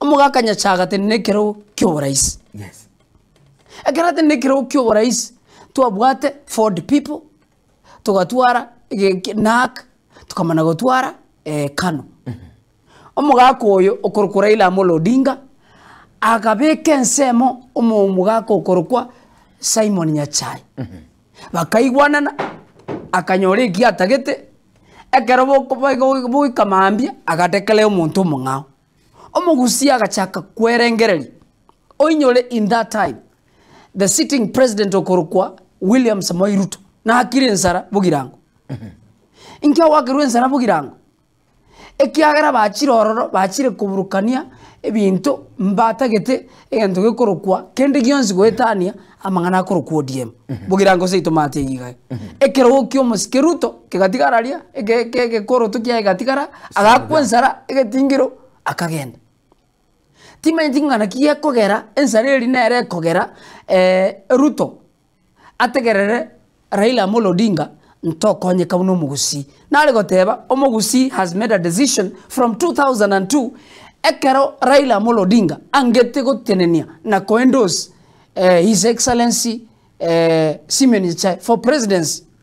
Omogaka Nyachae agatenena ekerogo kia oboraisi. Yes. Ekero atenena ekerogo kia oboraisi, twabwate Ford people, togatwara ege NARC, tokamana gotwara KANU. Omogaka oyo okorokwa Raila Amolo Odinga, akabeka ensemo omo omogaka okorokwa Simon Nyachae. Bakaigwanana, akanyora eki atagete, ekero boko boika mambia, agadeclare omonto omong'ao. Omogusii agachaka kwerengereria, oinyore in that time, the sitting president okorokwa William Samoei Ruto, nakire ensara bogirango. Inki agoakerwa ensara bogirango? Ekiagera bachire ororo, bachire koburukania ebinto mbatagete egento gekorokwa kende gionsi goetania amang'ana akorokwa ODM. Bogirango seito maate eyio iga. Ekerogo kia omosike Ruto kegatigara aria, eke eke egekoroto kiaye kegatigara, agakwa ensara egetingiro akagenda. Timanyeti ng'a naki gekogera ensara eria nere ekogera Ruto ategerere Raila Amolo Odinga ntokonyeka buna omogusii. Nare goteba omogusii has made a decision from 2002 ekero Raila Amolo Odinga angete gotenenia na ko endorse His Excellency Simeon Nyachae for presidency.